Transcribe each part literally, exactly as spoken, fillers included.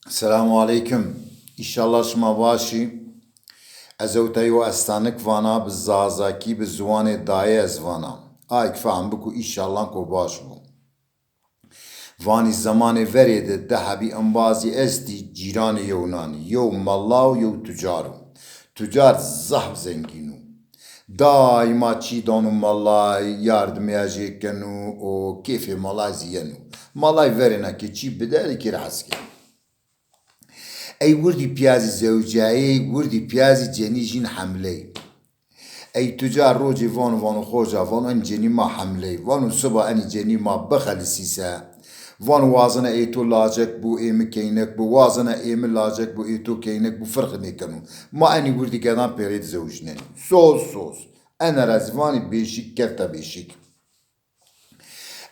Selamu aleykum. Înşallah şima baş î. Ez ewta yo estanik vana, bi zazakî, bi ziwanê dayê ez vana. Ayk fehm biku, înşallah ko baş bo. Vanî zemanê verê de di hebî embazî estî cîranê yewnan î. Yew mela û yew tucar o. Tucar zaf zengîn o. Daîma çî dano melay, yardimê ejê keno û kêfê melay zî yeno. Melay verêna ke çî bide, ê kê ra hes keno. Ey wirdî pîya zî zewcayey, wirdî pîya zî cenî jîn hemley. Ey tucar rocê vano, vano xoca, vano en cenî ma hemley. Vano siba enî cenî ma bixelisî se. Vano wazena ê to lacek bo, ê mi keynek bo, wazena ê mi lacek bo, ê to keynek bo, firqi nêkeno. Ma enî wirdî gedan pêrê di zewicnenî. Soz soz. Ene ra zî vanî bêşik kefta bêşik.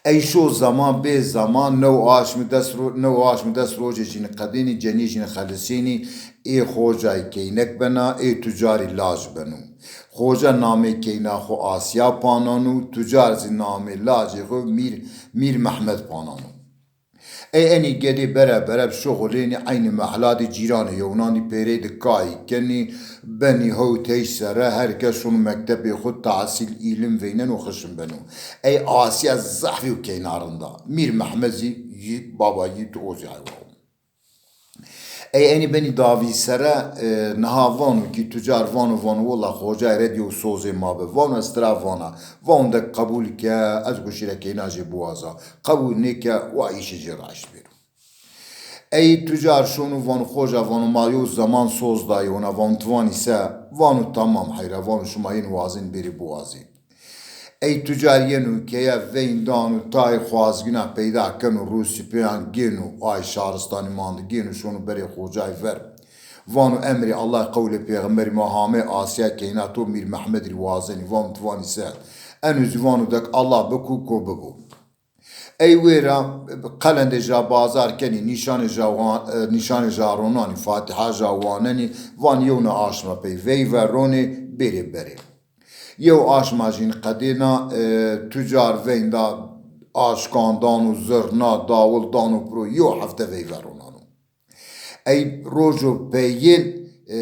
Ey şo zeman bê zeman, new aşmi des ro-, new aşmi des rocê jînî qedênî, cenî jînî xelisênî, ê xocayî keynek bena, ê tucarî lac beno. Xoca namê keyna xo Asya pa nano, tucar zî namê lacê xo Mîr, Mîr Mehmed pa nano. Ey enî gedê bere bere bi şuxulênî eynî mehla de cîranê yewnan de pêrey de kayî kenî, benî hewt heyş serre, her kes şono mektebê xo, tahsîl, îlim veyneno, xişm beno. Ey Asya zaf yew keyna rind a. Mîr Mehmed zî yî, baba yî tu o zî heywa wo. Ey enî benî davî sere, e, niha vano kî tucar vano, vano wela xocayê red yew sozê ma bi. Vano ez tira vana. Vano de qebul ke, ez guşî ra keyna jê biwaza. Qebul nêke, wa îşê jê raşt bêro. Ey tucar şono vano xoca, vano ma yew zeman soz dayê wina, vano ti vanî se? Vano tamam heyra, vano şima yeno wazên bêrê biwazê. Ey tucar yeno keye, veyn dano, tayê xwazgîna peyda keno, rûsipêyan gêno, ay şaristanî mandi gêno, şono berê xocayî ver. Vano emrê Allah, qewlê pêxemberî ma hamê Asya keyna to, Mîr Mehmed rî wazenî, vano ti vanî se? Eno zî vano dek Allah biku ko bibo. Ey wêra qelendê ja bazar kenî, nîşanê ja wa-, e, nîşanê ja ronanî, Fatîha ja wanenî, vanî yewna aşma pey, veyve ronê, bêrê berê. Yew aşma jîn qedêna, e, tucar veynda aşkan dano, zirna, dawil dano piro, yew hefte veyve ronano. Ey rojo peyên, e,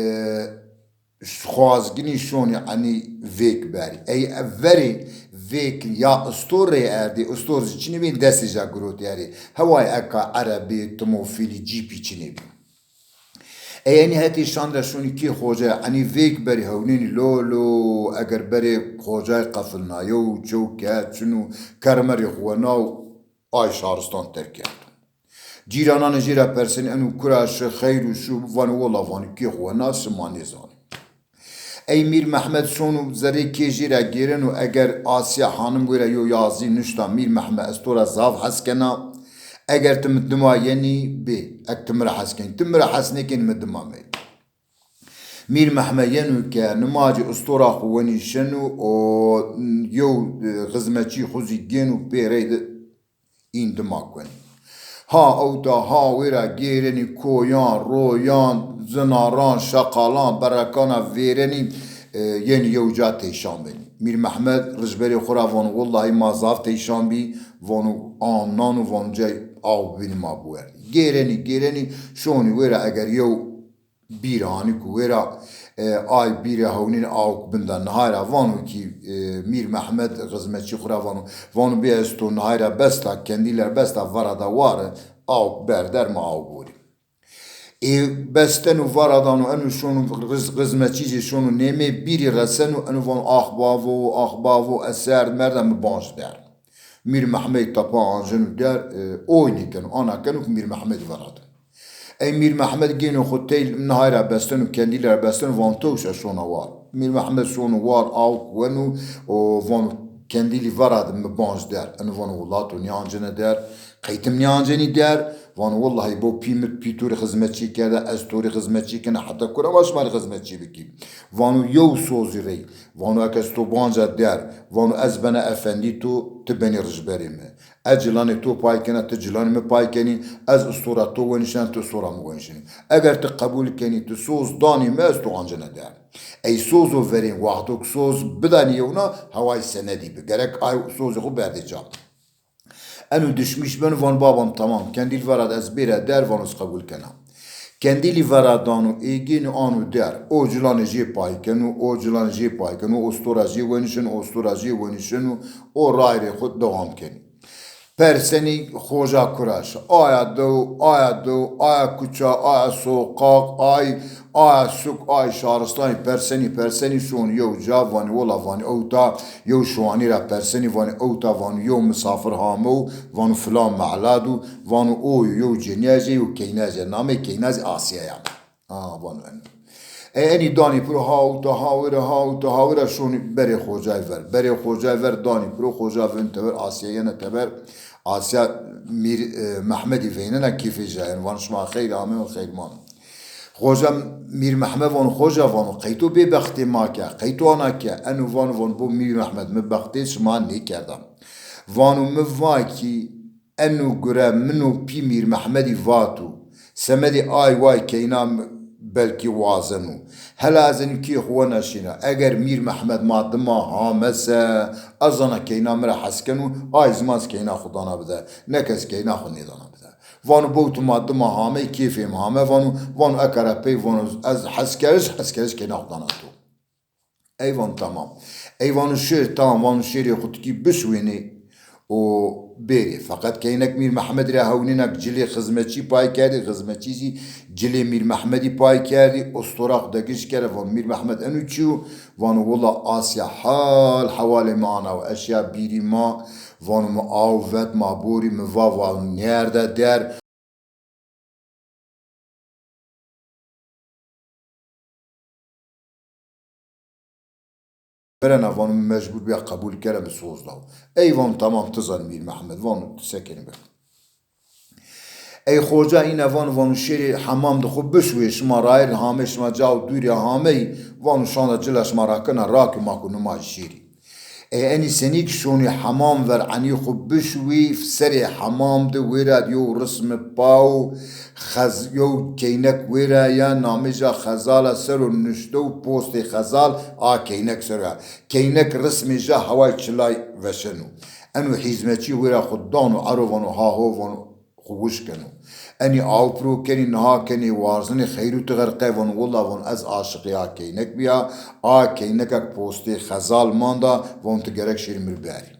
xwazginî şonî enî vêk berî. Ey verê vêk ya istor rê erdî, istor zî çinê bî, destê ja girotî erê. Heway eka erebî, timofîlî, cîpî çinê bî. Ey enî hetê şan ra şonî kê xoca, enî vêk berî hewnênî lo lo, eger berê xocayî qefilnayo, çew ke çin û kermerê xo wena û ay şaristan terk kerdo. Cîrananê jê ra persenî eno kura şi, xeyr û şu, vanê wela vanî kê xo wena şi ma nêzanê. Ey Mîr Mehmed şono zerrê kê jê ra gêreno, eger Asya Hanim wêra yo yazî nuşta, Mîr Mehmed ez to ra zaf hes kena. Eger ti mi dima yenî bê, eg ti mi ra hes kenî. Ti mi ra hes nêkenî mi dima meyî. Mîr Mehmed yeno ke nimacê istora xo wenî şeno û yew, e, xizmetçî xo zî gêno pê rey de în dima kuenî. Ha ewta ha wêra gêrenî koyan, royan, zinaran, şeqalan, berekana vêrenî, e, yenî yew ca teyşan benî. Mîr Mehmed rijberê xo ra vano, wellahî ma zaf teyşan bî, vano amnano, vano cay aw bibînî ma biwerdî. Gêrenî, gêrenî, şonî wêra eger yew bîr anî ku wêra, e, ay bîrê hewnîn awk bin de, nihay ra vano kî, e, Mîr Mehmed xizmetçî xo ra vano, vano bê ez to nihay ra besta, kendîler besta, vera de ware, awk ber der, mi aw borî. Ê besteno, vera dano, eno şono, xiz-, xizmetçî zî şono nêmê, bîrî reseno, eno vano ax bavo, ax bavo, ez serd merda, mi banc der. Mîr Mehmed tepa anceno der, e, oynî keno, ana keno ku Mîr Mehmedî vera de. Ey Mîr Mehmed gêno xo tey, nihay ra besteno, kendîlî ra besteno, vano tewş ez şona war. Mîr Mehmed şono war, awk weno û vano kendîlî vera de, mi banc der. Eno vano wela to nêancene der, qey ti mi nêancenî der? Vano wellahî bo pî mi, pî to rê xizmetçî kerde, ez to rê xizmetçî kena, heta kura ma şima rê xizmetçî bikî? Vano yew sozî rey. Vano eke ez to banca der, vano ez bena efendî to, ti benî rijberê mi. Ez cilanê to pay kena, ti cilanê mi pay kenî, ez istora to wenişena, ti istora mi wenişenî. Eger ti qebul kenî, ti soz danî mi, ez to ancena der. Ey sozo verên, wexto ki soz bidanî yewna, hewayî senedî bi. Gerek ay sozê xo berdê ca. Eno dişmîş beno, vano babam tamam, kendîl vera de, ez bêra der, vano ez qebul kena. Kendîlî vera dano, ê gêno ano der. O cilanê jê pay keno, o cilanê jê pay keno, ostora jê wenişeno, ostora jê wenişeno, o rayirê xo dewam kenî. Persenî xoca kuraş. Aya dew, aya dew, aya kuça, aya soqaq, ay, aya suk, ay şaristanî persenî, persenî şonî yew ca, vanî wela, vanî ewta, yew şiwanî ra persenî, vanî ewta, vanî yew misafir hamew, vano filan mehla do, vano o yo, yew cenîyazê, yew keynazê, namê keynazê Asya ya. Ha, vano eno. E, enî danî piro, ha ewta, ha wêra, ha ewta, ha wêra şonî berê xocayî ver. Berê xocayî ver danî piro, xoca vin teber, Asya yena teber. Asya Mîr, e, Mehmedî veynena kêfê ca yeno. Vano şima xeyr amê, xeyr mano. Xoca Mîr Mehmed vano, xoca vano, qey to bêbextê ma ke, qey to ana ke, eno vano, vano bo Mîr Mehmed, mi bextê şima nêkerda. Vano mi va kî eno gure min û pî Mîr Mehmedî vato, semedê ay way keyna mi belkî wazeno. Hela ez eno kê xo wena şîna. Eger Mîr Mehmed ma dima hame se, ez zana keyna mi ra hes keno, ay zî ma zî keyna xo dana bide. Neke ez keyna xo nêdana bide. Vano bowtu ma dima hamey, kêfê mi hame, vano, vano eka ra pey, vano ez heskeriş, heskeriş keyna xo dana to. Ey vano tamam. Ey vano şêr, tamam, vano şêrê xo tikî bişwênê û bêrê. Feqet keynek Mîr Mehmedî ra hewnêna ke cilê xizmetçî pay kerdî, xizmetçî zî cilê Mîr Mehmedî pay kerdî, ostora xo de giş kere, vano Mîr Mehmed eno çi yo? Vano wela Asya hal hewalê mi ana we, eşya bîrî ma, vano mi aw vet, ma borî, mi va, vano nêerde der. Birena vano mi mecbur bîya qebul kere, mi soz daw. Ey vano tamam, ti zanî Mîr Mehmed, vano ti se kenî bike. Ey xoca îne vano, vano şêrê hemam de xo bişwê, şima rayir hamey, şima caw dûrî hamey, vano şanda cila şima rakena, rakî ma ku nimaj şêrî. Ey enî senî ki şonî hemam ver enî xo bişwî, serê hemam de wêra yew rismi paw, xez-, yew keynek wêra ya, namê ca xezala ser o nişto, postê xezal a keynek ser o ya. Keynek rismê ca heway çilay veşeno. Eno hîzmetçî wêra xo dano ero vano ha ho, vano xo wişk keno. Enî aw piro kenî, niha kenî, warzinê xeyrû ti xerqe, vano wela, vano ez aşiqê a keynek bîya, a keyneka ke postê xezal manda, vano ti gerek şêrî mi rê berî.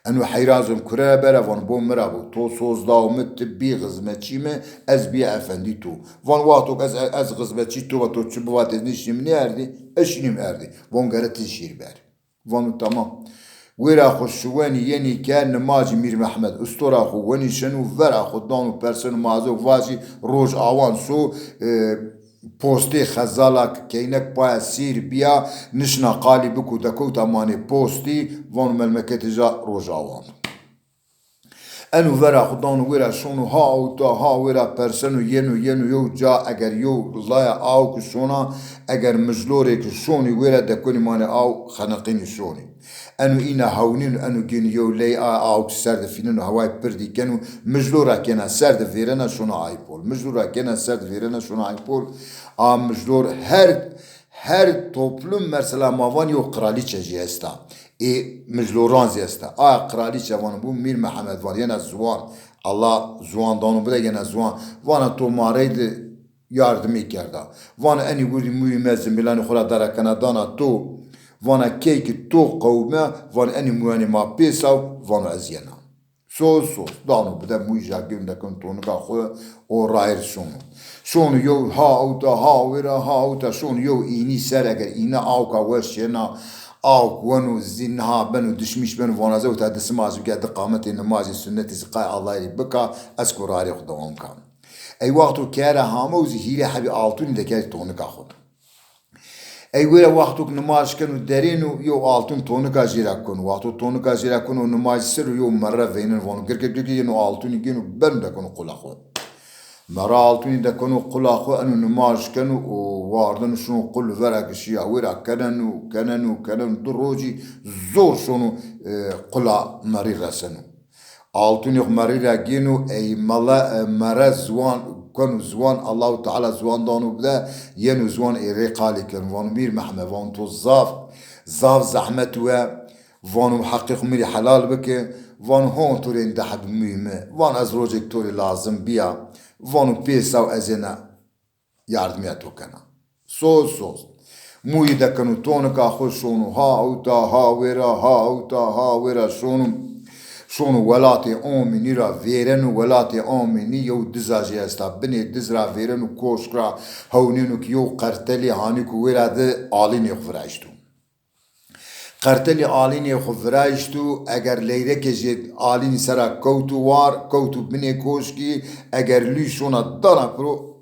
Eno heyran zon kure bere, vano bo mi ra bo, to soz daw mi, ti bî xizmetçî mi, ez bîya efendî to. Vano wexto ke ez, ez xizmetçî to ve, to çi bivatê ez nêşinîm nêerdî, ez şinîm erdî. Vano gere ti zî şêrî berî. Vano tamam. Wêra xo şiwenî yenî ke nimajî Mîr Mehmed ustora xo wenîşeno, vera xo dano perseno, ma ez o vajî Rojawan so, e, postê xezala ke keynek paya sîr bîya, nişna qalî biko dekewta manê postî, vano melmeketê ca Rojawan. Eno vera xo dano wêra şono, ha ewta, ha wêra perseno, yeno, yeno yew ca, eger yew laya aw ki şona, eger mijlorê ki şonî wêra dekonî manê aw, xeniqînî şonî. Eno îna hewnîno, eno gêno yew ley a aw ki ser de fîneno, heway pirdî keno, mijlora kena ser de vêrena şona ay pol. Mijlora kena ser de vêrena şona ay pol. A mijlor her Her toplum mesela ma van yew qiralîçe jî esta. Ê mijloran zî esta. Aya qiralîçe vano bu Mîr Mihemed van yena ziwan. Allah ziwan dano bide yena ziwan. Vana to ma reyde yardimî kerda. Vana enî wirdî muyî me zimbilanê xo ra dara kena dana to. Vana key ki to qewime, vana enî muyanê ma pêsaw, vano ez yena. Soz soz dano bide muyî ja gêno dekeno tonika xo û rayir şono. Şono yew ha ewta, ha wêra, ha ewta şono yew înî ser, eger îne awka weş şêna, awk weno zî niha beno dişmîş beno, vana ez ewta di simaj bike, di qamete nimajê sunnetî zî qay Allahî rê bika, ez ko rayirê xo dewam ka. Ey wexto kere hamew zî hîrê hebî altûnî dekerdî tonika xo. Ey wêra wexto ke nimaj keno derêno yew altûn tonika jê ra keno. Wexto tonika jê ra keno nimaj ser o yew merre veyneno vano gir gir gir gir yeno altûnî gêno beno dekeno qula xo. Merre altûnî dekeno qula xo, eno nimaj keno û wardeno şono qul vera ke şîya wêra keneno, keneno, keneno, di rojî zor şono, e, qula merrî reseno. Altûnî xo merrî ra gêno, ey mele, e, mere ziwan keno ziwan, Allahu Teala ziwan dano bide, yeno ziwan ê rê qalî keno. Vano Mîr Mehmed, vano to zaf, zaf zehmet we, vano heqê xo mi rê helal bike, vano hon to rê êndî hebî muhîm î, vano ez rojêk to rê lazim bîya, vano pêsaw ez êna yardimîya to kena. Soz soz. Mûyî dekeno tonika xo şono ha ewta, ha wêra, ha ewta, ha wêra şono. Şono welatê Omînî ra vêreno, welatê Omînî yew diza jê esta. Binê diz ra vêreno, koşk ra hewnêno ki yew qertelî hanî ku wêra de alînê xo viraşto. Qertelî alînê xo viraşto, eger leyrekê jê alînî sera kewto war, kewto binê koşkî, eger lûy şona dana piro,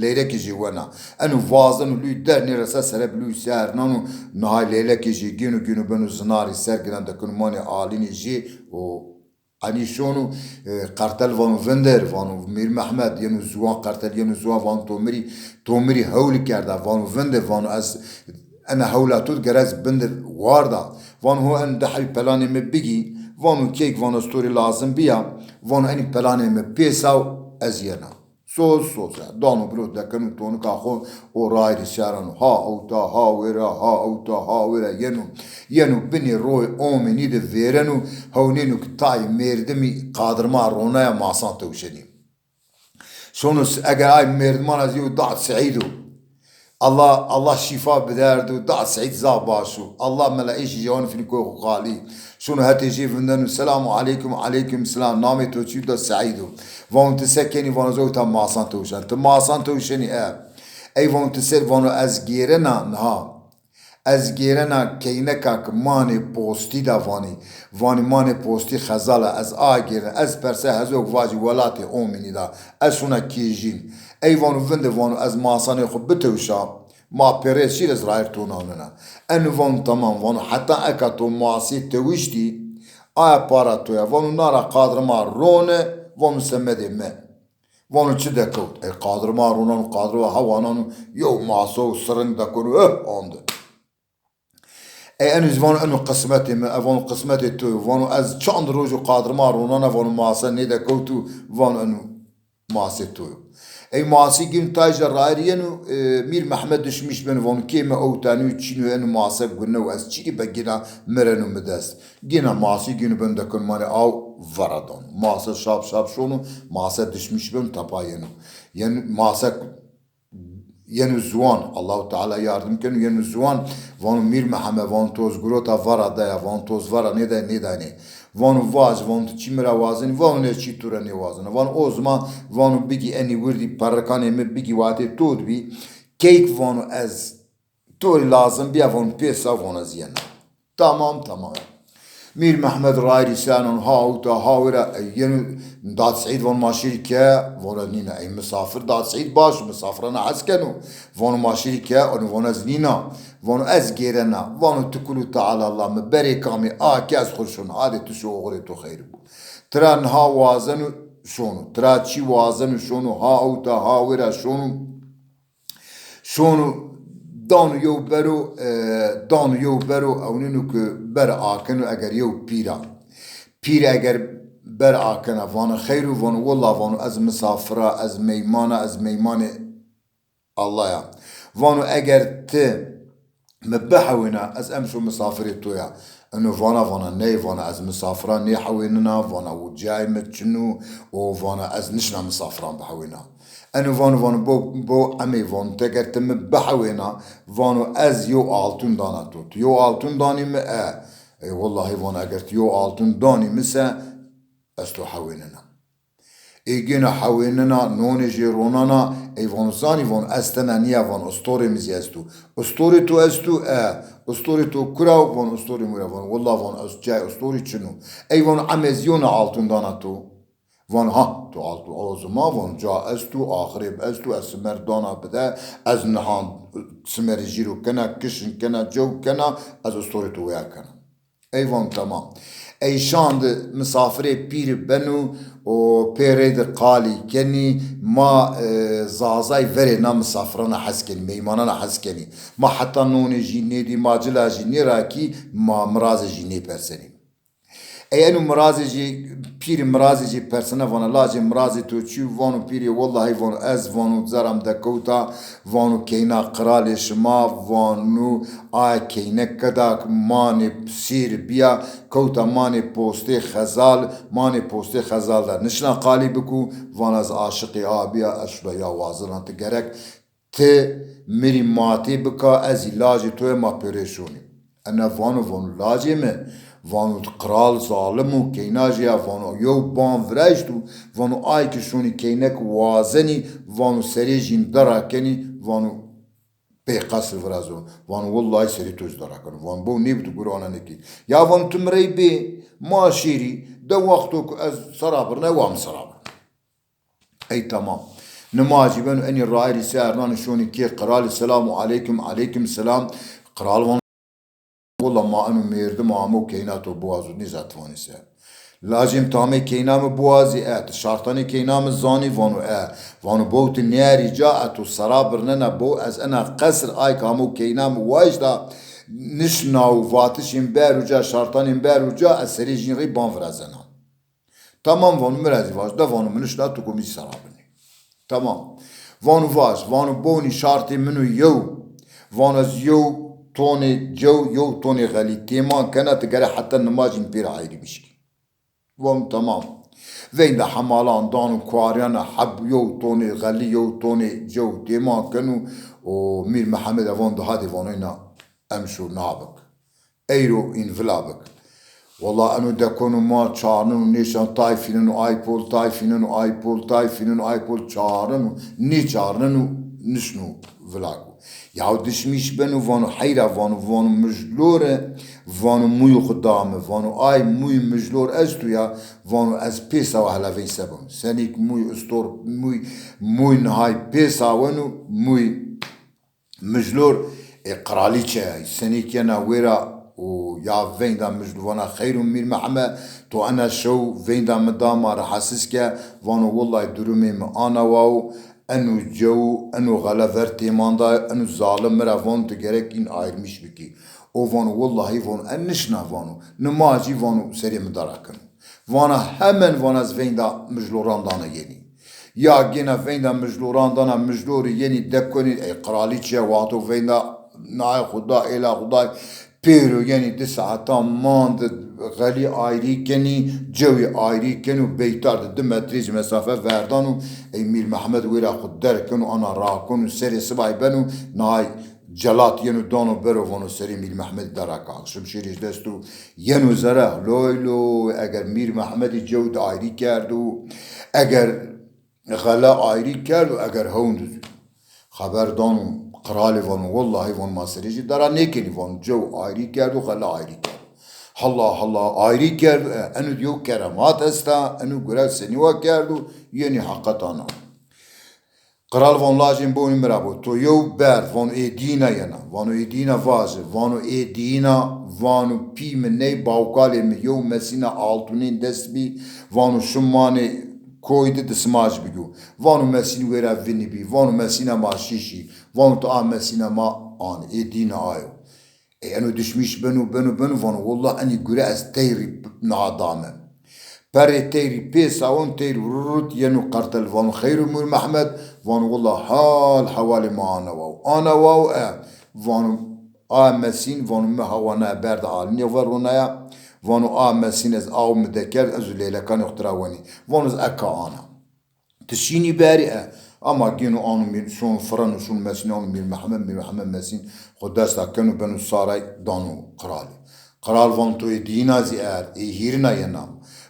leyrekê jê wena. Eno vazeno lûy der nêresa sere bi lûy ser nano, nihay leylekê jê gêno, gêno beno zinarî ser giran dekeno manê alînê jê û Enî şono, e, qertel vano vindir, vano Mîr Mehmed, yeno ziwan qertel, yeno ziwan vano to mi rî, to mi rî hewlî kerda, vano vindir, vano ez ena hewla to di gere ez bindir warda. Vano ho en di hebî pelanê mi bigî, vano keyk, vano ez to rê lazim bîya, vano enî pelanê mi pêsaw ez yena. Soz soz e. Dano biro dekeno tonika xo û rayîrî sereno. Ha ewta, ha wêra, ha ewta, ha wêra yeno. Yeno binê royê Omînî de vêreno, hewnêno ki tayê mêrdimî qadirma ronaya masan tewşenî. Şono s-, eger ay mêrdiman ez yew da Seîd o. Allah, Allah şîfa biderdo, da Seîd zaf baş o. Allah meleîşî jewan fînî koy xo xalî. Şono hetê jê vindeno, selamu aleykum, aleykum selam, namê to çi? Da Seîd o. Vano ti se kenî? Vano ez ewta masan tewşen. Ti masan tewşenî? E. Ey vano ti ser? Vano ez gêrena niha. Ez gêrena keyneka ki manê postî da vanî. Vanî manê postî xezal a, ez a gêrena. Ez perse hezok vajî welatê Omînî da. Ez şona kêjîn. Ey vano vinde, vano ez masanê xo bitewşa. Ma pêrê şîr ez rayîr to nawnena. Eno vano tamam, vano heta eka to masê tewiştî, aya para to ya. Vano na ra qadirma rone, vano semedê mi. Vano çi dekewt? Ey qadirma ronano, qadirma hewa nano, yew maso siring dekeno, eh, ande. Ey eno zî vano eno qismetê mi, e vano qismetê to yo. Vano ez çand rojo qadirma ronana, vano mase nêdekewto, vano eno masê to yo. Ey masî gîn tay ja rayîr yeno, e, Mîr Mehmed dişmîş beno, vano kê mi ewtenî yo, çîn o, eno mase gune o, ez çînî be gîna mireno mi dest. Gîna masî gîno beno dekon manê aw vera dano. Mase şap şap şono, mase dişmîş beno tepa yeno. Yeno mase yeno ziwan, Allahu Teala yardim keno, yeno ziwan, vano Mîr Mihemed, vano toz girota vera daya, vano toz vera nêdaya, nêdanê. Vano vaj, vano ti çî mi ra wazenî? Vano nê, çî tu ra nêwazena. Vano o ziman, vano bigî enî wirdî perrikanê mi bigî, watê to di bî. Keyk vano ez to rê lazim bîya, vano pêsa, vano ez yena. Tamam, tamam. Mîr Mehmed rayîrî seno, ha ewta, ha wira, e, yeno Dad Seîd, vano ma şîrî ke, vano nîna, ey misafir, Dad Seîd baş, misafirana hes keno. Vano ma şîrî ke, eno vano ez nîna, vano ez gêrena, vano ti kulu teala Allah mi berê kamî a ke ez xo şona, adê ti şo oxirê to xeyr bo. Tira niha wazeno şono, tira çî wazeno şono, ha ewta, ha wira şono. Şono dano yew bero, e, dano yew bero, ewnêno ki ber akeno eger yew pîr a. Pîr eger ber akena, vano xeyr o, vano willa, vano ez misafir a, ez meyman a, ez meymanê Allah ya. Vano eger ti mi bihewêna, ez emşo misafirê to ya. Eno vana, vana ney, vana ez misafira nêhewênina, vana o cayê mi çin o, û vana ez nişna misafiran bihewêna. Eno vano, vano bo, bo emê, vano ti eger ti mi bihewêna, vano ez yew altun dana to. Tu yew altun danî mi? E. Ey wellahî, vano eger ti yew altun danî mi se, ez to hewênina. Ê gêna hewênina, nonê jê ronana, ey vano zanî, vano ez tena nîya, vano istorê mi zî esto. Istorê to esto? E. Istorê to kura o? Vano istorê mi ra. Vano willa, vano ez cayê istorî çin o. Ey vano emê ez yewna altun dana to. Vano ha, to altun o ziman, vano ca esto, axirê bi esto, ez simer dana bide, ez nihan simerê jîro kena, kişin kena, cew kena, ez istorê to weya kena. Ey vano tamam. Ey şan di misafirê pîrî beno û pê rê di qalî kenî, ma, e, Zazay verê na misafirana hes kenî, meymanana hes kenî. Ma heta nonê jî nêdî, ma cila jî nêrakî, ma mirazê jî nêpersenî. Ey eno mirazê jî, pîrê mirazê jî persena vana, lajê mirazê to çi yo? Vano pîrê, wellahî vano ez vano zerra mi dekewta, vano keyna qiralê şima, vano aye keynek keda manê sêr bîya, kewta manê postê Xezal, manê postê Xezal de nişna qalî bikû, vana ez aşiqê a bîya, ez şuda ya wazena ti gerek ti mi rî matê bika, ez zî lajê to ya, ma pêro şonî. Ena vano, vano lajê mi, vano qral zalim o, keyna jê ya, vano yew ban viraşt û vano ay ki şonî keynek wazenî, vano serê jîn dera kenî, vano pê qesr virazo. Vano wellahî serê to jî dera keno. Vano bo nêbi tu gurana nekî. Ya vano tu mi rey bê, ma şêrî, de wexto ku ez sera birne, wa mi sera birne. Ey tamam. Nimajî beno, enî rayîrî ser nanî şonî kê qiralî, selamu aleykum, aleykum selam. Qiral vano, wella ma eno mêrdim amo keyna to biwazo, nêza ti vanî se. Lajê mi, ti amê keyna mi biwazî? E, ti şartanê keyna mi zanî? Vano e. Vano bo ti nêerî ca, e to sera birnena bo, ez ena qesr ay ki amo keyna mi wayşta, nişna û vatişên bero ca, şartanên bero ca, ez serê jîn rey ban virazena. Tamam vano, mi ra zî vaj, de vano mi nişna, tu komî sera binî. Tamam. Vano vaj, vano bonî şartê min o yew. Vano ez yew tonê cew, yew tonê xelî têman kena, ti gere heta nimajîn pêra ayrî bişkî. Vano tamam. Veynda hemalan dano kuariyana, heb yew tonê xelî, yew tonê cew têman keno û Mîr Mehemedî vano de hadê vano ina emşo nabik. Eyro în vila bik. Wella eno dekonu ma çarneno, nêşan tay fîneno ay pol, tay fîneno ay pol, tay fîneno ay pol, çarneno, nêçarneno, nişno vila ku. Yaw dişmîş beno, vano heyra, vano, vano mijlore, vano mûyê xwu da mi, vano ay mûyê mijlor esto ya, vano ez pêsa wa hela vey se beno. Senîk mûy ustor, mûy, mûy nihay pêsa weno, mûy Mijlor, e, qiralîçe, senîk yena wêra û ya veynda mijlor vana, xeyr o Mîr Mehme, to ena şew veynda mi da ma rehatsiz ke, vano wellay durumê mi ana wa o, eno cew, eno xele ver têmanda, eno zalim mi ra vano ti gerek în ayrmîş bikî. O vano wellahî vano en nişna vano, nimajî vano serê mi dara keno. Vana hemen vana ez veynda mijloran dana yenî. Ya gêna veynda mijloran dana, mijlorî yenî dekonî, ey qiralîçe, waxto veynda nayê xwu da, êla xwu da, pêro yenî di saetan mand, xelî ayrî kenî, cewî ayrî kenî û beytar di di metrê zî mesafe verdan û ey Mîr Mehmed wêra xwu derkeno, ana rakeno, serê sibay beno, nay celat yeno dano bero, vano serê Mîr Mehmedî dara ka. Şimşêrê ji dest û yeno zere, loy loy, eger Mîr Mehmedî cew di ayrî kerdo, eger xele ayrî kerdo, eger hewn di zû. Xeber dano qiralê, vano wellahî, vano ma serê jî dara nêkenî, vano cew ayrî kerdo, xele ayrî kerdo. Halla halla ayrî kerdo, e, eno di yew keremat esta, eno gure senî wa kerdo, yenî heqet ana. Qiral vano lajê mi bonî mi ra bo, to yew berd, vano ê dîna yena, vano ê dîna vaje, vano ê dîna, vano pî mi ney bawkalê mi yew mesîna altûnên dest bî, vano şim manê koy di dismaj bigî. Vano mesîn wêra vinî bî, vano mesîna ma şîşî, vano ti a mesîna ma anî, ê dîna ayo. Ê eno dişmîş beno, beno, beno, vano wella enî gure ez teyrî niha dame. Perrê teyrî pêsa weno, teyrî rut yeno qertel, vano xeyr o Mûr Mehmed, vano wella hal hewalê ma ana wa o. Ana wa o e, vano a mesîn, vano mi hewa naya berde alînê ver ronaya, vano a mesîn ez aw mi dekerd, ez û leylekanê xwu tira wenî. Vano ez eka ana. Ti şînî berî e. Ama gêno ano Mîr, şono fireno, şono mesîn ano Mîr Mehmed, Mîr Mehmed mesîn xwu desta keno beno saray dano qiralî. Qiral vano to ê dîna zî erd, ê hîrina yena.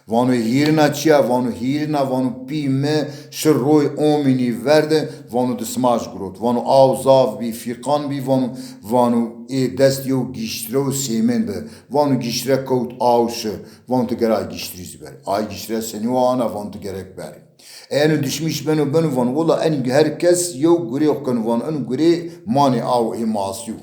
Vano ê hîrina çi ya? Vano hîrina, vano pî mi şi roy omînî verde, vano dismaj girot. Vano aw zaf bî, fîqan bî, vano, vano ê dest yew gîştire û sêmên bi. Vano gîştire kewt aw şi. Vano ti gere ay gîştirî zî berî. Ay gîştire senî wa ana? Vano ti gerek berî. Eno dişmîş beno, beno vano wella enî her kes yew gurê xwu keno, vano eno gurê manê aw ê masî yo.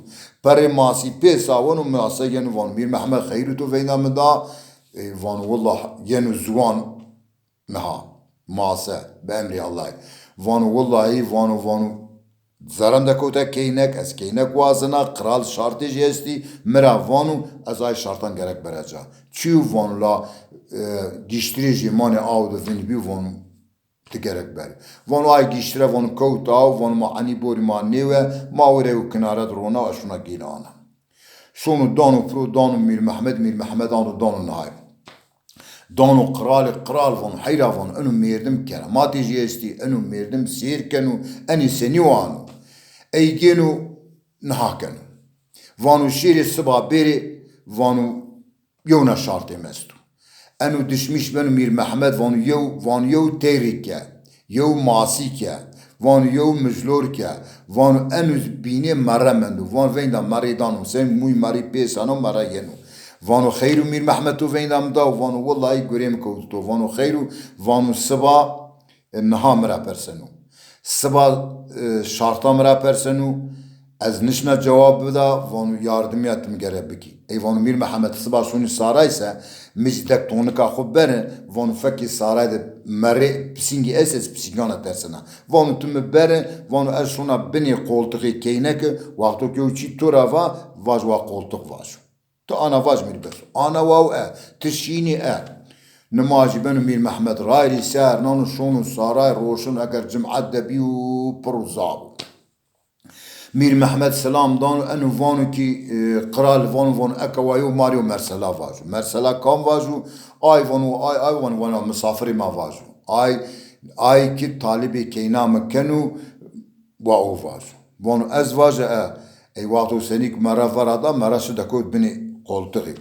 Perrê masî pêsa weno, mase yeno vano Mîr Mehmed xeyr o to veynda mi da, e, vano wella yeno ziwan niha mase bi emrê Allahî. Vano wellahî vano, vano Zerrem de kewte keynek, ez keynek wazena, qral şartê jî estî, mi ra vano, ez ay şartan gerek bere ca. Çîyo vano la, e, giştirê jê manê aw de vinî bî, vano, ti gerek berî. Vano ay giştire, vano kewt aw, vano ma enî borî ma nêwe, ma were yo kinare de rona, ez şona gêna ana. Şono dano piro, dano Mîr Mehmed, Mîr Mehmed ano dano nihay. Dano qiralî, qiral vano, heyra vano, eno mêrdim kerematê jî estî, eno mêrdim sêr keno, enî senî wano. Ey gêno niha keno. Vano şêrê siba bêrê, vano yewna şartê mi esto. Eno dişmîş beno Mîr Mehmed, vano yew, vano yew teyrik ke, yew masî ke, vano yew mijlor ke, vano eno bînê merre mendo, vano veynda merrê dano, sen mûy merrê pê seno, merre yeno. Vano xeyr o Mîr Mehmed, to veynda mi da? Vano willayî gurê mi kewto. Vano xeyr o, vano siba, e, niha mi ra perseno. Siba, e, şarta mi ra perseno. Ez nişna cewab bida, vano yardimîya ti mi gere bikî. Ey vano Mîr Mehmed, siba şonî saray se, mi zî dek tonika xwu bere, vano fekê saray de merrê pisîngî est, ez pisîngana tersena. Vano ti mi bere, vano ez şona binê qoltixê keyneke, wexto ke yew çî to ra va, vaj wa qoltix vajo. Ti ana vaj mi rê bes o. Ana waw e, ti şînî e. Nimajî beno Mîr Mehmed, rayîrê ser nano şono saray, roşeno, eger cimat de bîyo, pir û zaf o. Mîr Mehmed selam dano, eno vano kî, e, qral vano, vano eke wa yo ma rê yo mersela vajo. Mersela kam vajo? Ay vano, ay, ay vano, vano misafirê ma vajo. Ay, ay kî talibê keyna mi keno, wa o vajo. Vano ez vaje e. Ey wexto senî ki merre vera da, merre şi dekewt binê qoltixî.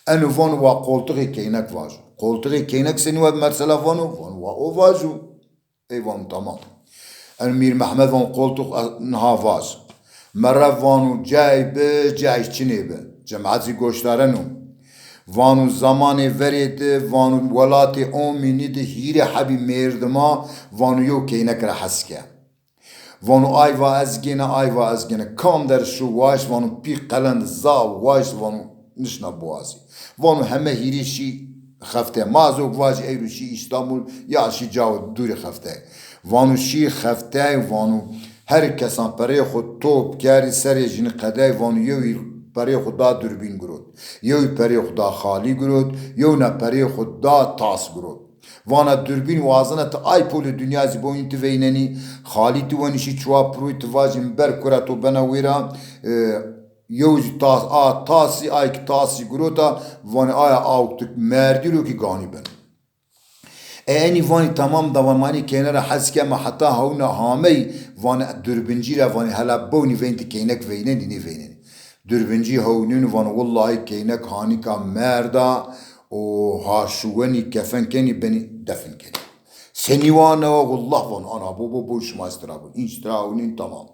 Eno vano wa qoltixê keynek vajo. Qoltixê keynek senî wa mersela vano? Vano wa o vajo. Ey vano tamam. Eno Mîr Mehmed vano qoltix, e, niha vaj. Merre vano cay bi, cay çinê bi. Cimat zî goşdareno. Vano zemanê verê de, vano welatê Omînî de hîrê hebî mêrdima, vano yew keynek ra hes ke. Vano ay va ez gêne, ay va ez gêne. Kam der şo waşt, vano pî qelend zaf waşt, vano nişna biwazî. Vano heme hîrê şî xeftey. Ma zok vajî eyro şî Îstanbul ya şî cawo dûrî xeftey. Vano şî xeftey, vano her kesan pereyê xwu top kerdî, serê jînî qedey, vano yewî pereyê xwu da durbîn girot. Yewî pereyê xwu da xalî girot. Yewna pereyê xwu da tas girot. Vana durbîn wazena ti ay polê dinya zî boynî ti veynenî, xalî ti wenişî çuwa pirûy ti vajî mi ber kura to bena wêra, e, yew zî tas, a tasî, ay ki tasî girota, vanê aya awk ti merdî ro kî ganî beno. E, enî vanî tamam da, van ma enî keyne ra hes keme heta hewna hamey, vanê durbîncî ra vanî hela bewnî veyn ti keynek veynenî, nêveynenî. Durbîncî hewnîno vanî willayî keynek hanîka merda, û ha şuwenî kefen kenî benî defin kenî. Senî wa newa, willah vano ana bo bo bo şima istira bo. Înç tira ewnîn tamam.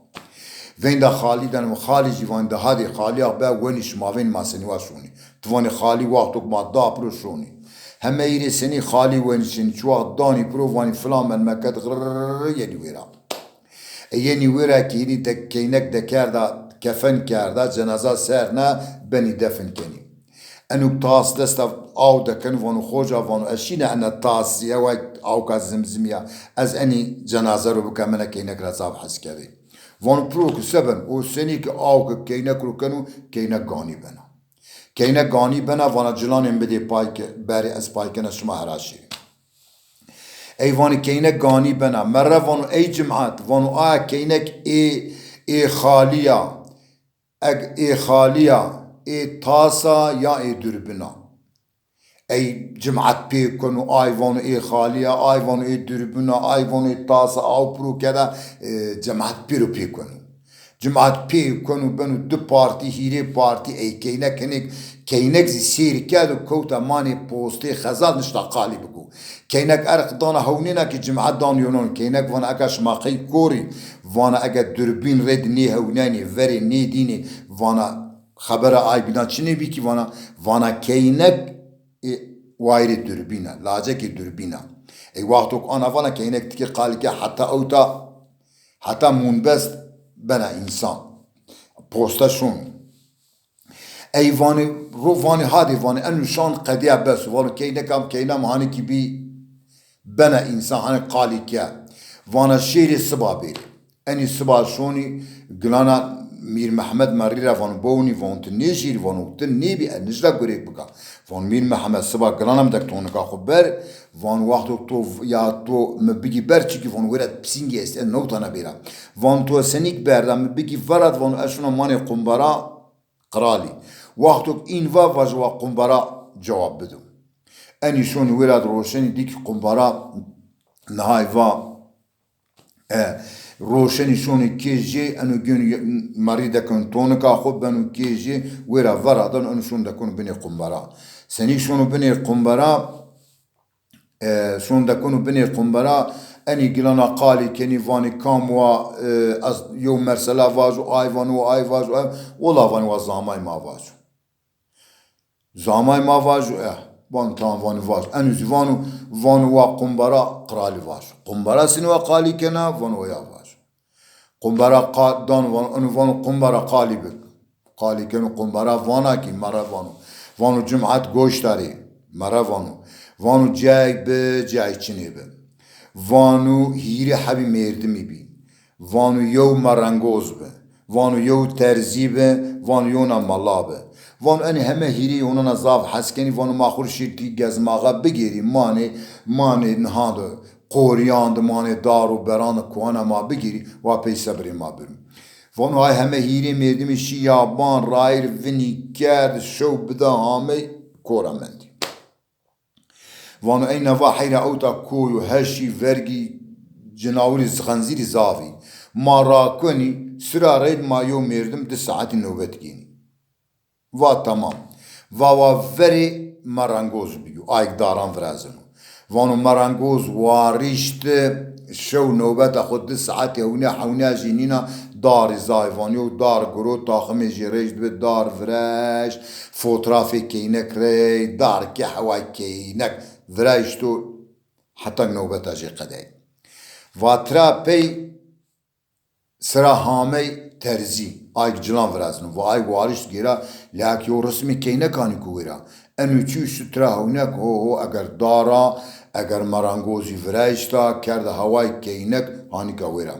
Veynda xalî dano, xalî zî vanî de hadê xalîya be wenî şima veyn ma senî wa şonî. Ti vanî xalî wexto ki ma da piro şonî. Heme hîrê senî xalî wenî şinî çi wext danî piro vanî filan memleket xirrrr yenî wêra. E, yenî wêra kî hînî de keynek dekerda, kefen kerda, cenaza ser na, benî defin kenî. Enuk tas desta aw de keno, vano xoca, vano ez şîne ena tasî, ew ay awka zimzimî ya, ez enî cenaze ro bikeme, ena keynek ra zaf hes kerdê. Vano piro ki se ben, o senî ki awke keynek ro keno, keynek ganî bena. Keynek ganî bena, vana cilanê mi bidê pay ke, berê ez pay kena şima hera şêrê. Ey vanî keynek ganî bena. Merre vano ey cimat, vano aya keynek ê, ê xalî ya. Eg ê xalî ya, ê tas a ya ê durbîn a. Ey cimat pê keno, ay vano ê xalî ya, ay vano ê durbîn a, ay vano ê tas a, aw piro keda, e, cimat pêro pê keno. Cimat pê keno beno di partî, hîrê partî, ey keynek hinik, keynek zî sêr kerdo kewta manê postê xezal nişta qalî biko. Keynek erq dana hewnêna ki cimat dan yonon. Keynek vana eka şima qey korî, vana ege durbîn rê di nêhewnenî, verê nêdînî, vana xebera ay bîna çinê bî ki vana, vana keynek, e, wayirê durbîn a, lacekê durbîn a. Ey wexto ki ana vana keynek tikê qalî ke heta ewta Heta munbest bena însan. Posta şon. Ey vanî, ro vanî hadê vanî, eno şan qedîya bes o. Vano keynekam, keynam hanî kî bî bena însan, hanî qalî ke. Vana şêrê siba bêrê. Enî siba şonî gilana Mîr Mehmed Merrî ra vano, bownî, vano ti nêşîrî, vano ti nêbî, ez nij ra gurêk bika. Vano Mîr Mehmed, siba gilana mi dek tonika xwu ber, vano wexto to ya to mi bigî ber, çikî vano wêra pisîngî estî, ez newtana bêra. Vano to senîk berda, mi bigî vera di, vano ez şuna manê qumbara qiralî. Wexto ke în va, vajo wa qumbara cewab bido. Enî şonî wêra di roşenî, dî kî qumbara nihay va, e, roşenî şonî kê jê, eno gêno Merrî dekeno tonika xwu, beno kê jê, wêra vera dano, eno şonî dekeno binê qumbara. Senîk şono binê qumbara, e, şon dekeno binê qumbara, enî gilana qalî kenî, vanî kam wa, e, ez yew mersela vajo, ay vano, ay vajo, ay, wela vanî wa zamay ma vajo. Zamay ma vajo, eh, vano tamam, vanî vajo. Eno zî vano, vano wa qumbara qiralî vajo. Qumbara senî wa qalî kena, vano ya vajo. Qumbara qa-, dano vano, eno vano qumbara qalî bik. Qalî keno qumbara, vana kî, Merre vano. Vano cimat goş darê, Merre vano. Vano cayêk bi, cayê çinê bi. Vano hîrê hebî mêrdimî bî. Vano yew merengoz bi. Vano yew terzî bi. Vano yewna mela bi. Vano enê heme hîrê yewnana zaf hes kenî. Vano ma xwu rê şîrî tî gezmaxa bigêrî, manê, manê niha de qorîyan de, manê dar û beran de kuwana ma bigîrî, wa pey sebrê ma biro. Vano ay heme hîrê mêrdimî şî yaban, rayîr vinî kerd, şew bida amey, kora mendî. Vano eyna va heyra ewta koy û heşî, vergî, cinawirî, xenzîrî zaf î. Ma rakonî, sira reyd ma yew mêrdim di saetî newbet gênî. Va tamam. Va wa verê merengoz bîyo, ayk daran virazeno. Vano merengoz warişti, şew newbeta xwu di saetî hewnîya, hewnîya jî nîna, darî zayê, vano yew dar giro, taximê jê rêj dibi, dar vireşt, fotrafê keynek rey, dar ke heway keynek vireşto, heta newbeta jê qedey. Va tira pey sira hamey terzî, ayk cilan virazno. Va ayk warişt gêra, lehek yew rismê keynek hanîko wêra. Eno çî şi tira hewnek, ho ho, eger dara, eger merengozî virayişta, kerda heway keynek hanîka wêra.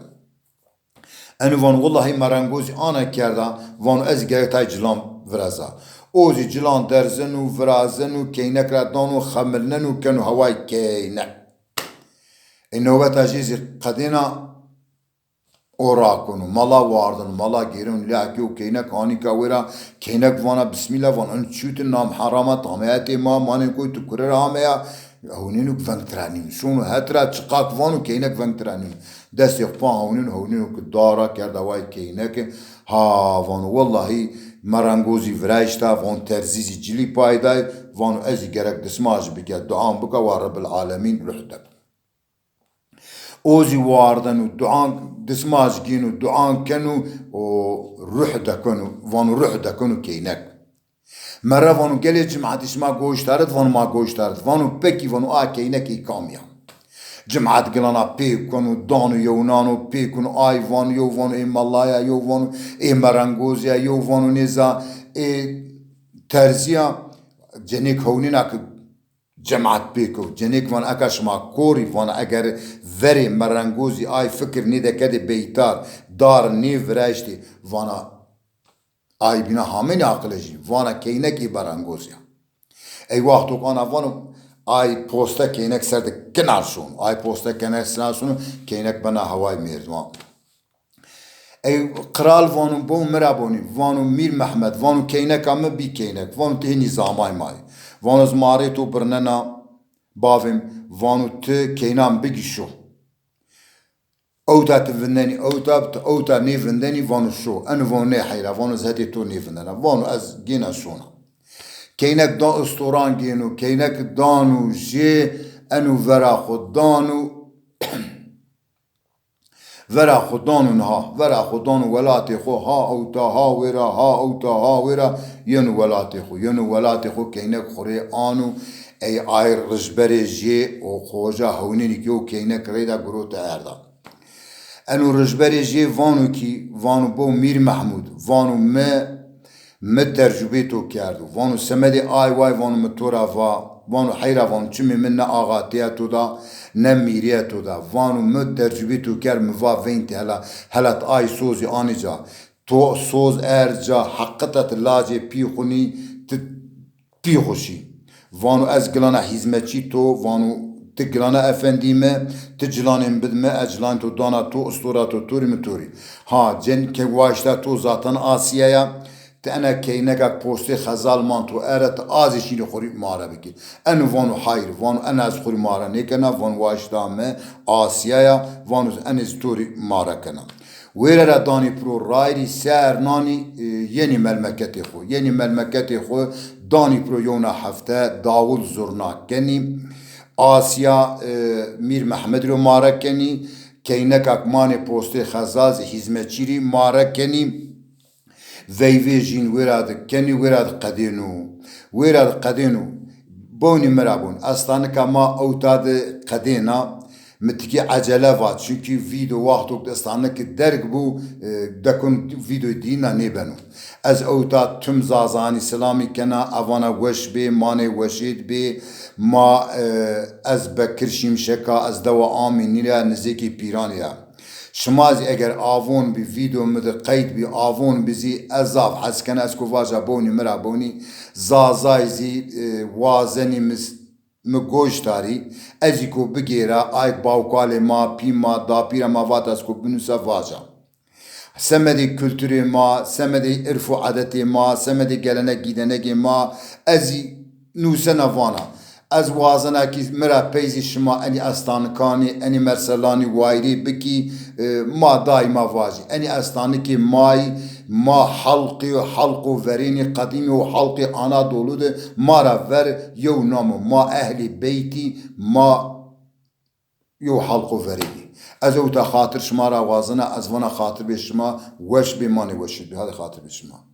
Eno vano wellahî merengozî ana kerda, vano ez gerek tay cilan viraza. O zî cilan derzeno, virazeno, keynek ra dano, xemilneno, keno heway keynek. Ê newbeta jê zî qedêna, o rakono, mala wardeno, mala gêreno, lehek yew keynek hanîka wêra, keynek vana bismîla, vano eno çîyo ti nam herama, tameya tê ma, manê koy ti kure ra ameya, hewnêno ke veng tira nîno. Şono het ra çiqak vano keynek veng tira nîno. Destê xwu pa hewnêno, hewnêno ke dara kerda way keyneke, ha vano wellahî merengozî virayişta, vano terzî zî cilî pay day, vano ez zî gerek dismaj bike, duan bika wa Rebbil Alemîn ruh dek. O zî wardeno, duan, dismaj gêno, duan keno û ruh dekeno, vano ruh dekeno keynek. Merre vano gelê cimatî şima goş darit? Vano ma goş darit. Vano pekî, vano a keynek ê kamî ya? Cimat gilana pê keno, dano yewnan o, pê keno ay vano, yew vano ê melaya, yew vano ê merengozî ya, yew vano nêza ê terzî ya, cenêk hewnêna ke Cemat pêk o. Cenêk van eka şima kor î, vana eger verê merengozî ay fikir nêdekerdê beytar, dar nêviraştê, vana ay bîna hamênî aqilejî, vana keynek ê merengozî ya. Ey wexto ke ana vano ay poste keynek ser de kinar şono. Ay poste keynek sinar şono, keynek bena heway mêrdiman. Ey qral vano, bo mi ra bonî, vano Mîr Mehmed, vano keyneka mi bî keynek, vano ti hê nîzamay ma yî. Vano ez marê to birnena bavêm, vano ti keyna mi bigî şo. Ewta ti vindenî ewta, ti ewta nêvindenî vano şo. Eno vano nê heyra, vano ez hetê to nêvindena. Vano ez gêna şona. Keynek da istoran gêno, keynek dano jê, eno vera xwu dano. Vera xwu dano niha, vera xwu dano welatê xwu, ha ewta ha wêra, ha ewta ha wêra, yeno welatê xwu, yeno welatê xwu, keynek xwu rê ano, ey ay rijberê jê û xoca hewnênî ke yew keynek reyda girote erda. Eno rijberê jê vano kî, vano bo Mîr Mehmûd, vano mi Mi tercubê to kerdo. Vano semedê ay way, vano mi to ra va, vano heyra, vano çimê mi ne axatîye to da, ne mîrîye to da. Vano mi tercubê to kerd, mi va veyntî hela, hela ti ay sozî anî ca. To soz erd ca, heqîqet lacê pî xwu nî, ti pî xwu şî. Vano ez gilana hîzmetçî to, vano ti gilana efendî mi, ti cilanê mi bid mi, ez cilanê to dana to, istora to to rî, mi to rî. Ha, cen ke waşta to zaten asîye ya, ti ena keyneka postê xezal man to ere, ti azî şînî xwu rî mare bikî. Eno vano hayr, vano ena ez xwu rî mare nêkena, vano waşta mi asîye ya, vano enê zî to rî mare kena. Wêre ra danî piro, rayîrî ser nanî, e, yenî melmeketê xwu. Yenî melmeketê xwu danî piro, yewna hefte dawul zurna kenî. Asîya, e, Mîr Mehmed rî mare kenî. Keynekak manê postê xezal zî hîzmetçî rî mare kenî. Veyvê jîn wêra di kenî, wêra di qedêno. Wêra di qedêno. Bewnî mi ra bon. Estanika ma ewta di qedêna. Mi tikî ecele va, çunkî vîdeo wexto ki estanik derg bû, e, dekon vîdeo dîna nêbeno. Ez ewta tim zazanî silamî kena, evana weş bê, manê weşêd bê. Ma, e, ez Bekir Şimşeka, ez dewa Amînî ra, nizêkî Pîranî ra. Şima zî eger avon bî, vîdeo mi di qeyd bî, avon bî zî, ez zaf hes kena, ez ko vaja bewnî mi ra bewnî, zazay zî, e, wazenî mi, mi goş tarî, ez zî ko bigêra, ayk bawkalê ma, pî ma, dapîra ma vat ez ko binuse vaja. Semedê kulturê ma, semedê irf û edetê ma, semedê gelenek gîdenegê ma, ez zî nusena vana. Ez wazena kî mi ra pey zî şima enî estanikanî, enî merselanî wayîrê bikî, e, ma daîma vajî. Enî estanikê ma yî, ma halqî yo, halqo verênî, qedîmî yo, halqê Anadolu de ma ra ver yew nam o. Ma ehlî beytî, ma yew halqo verênî. Ez ewta xatir şima ra wazena, ez vana xatir bê şima, weş bê, manê weşî bê. Hadi xatir bê şima.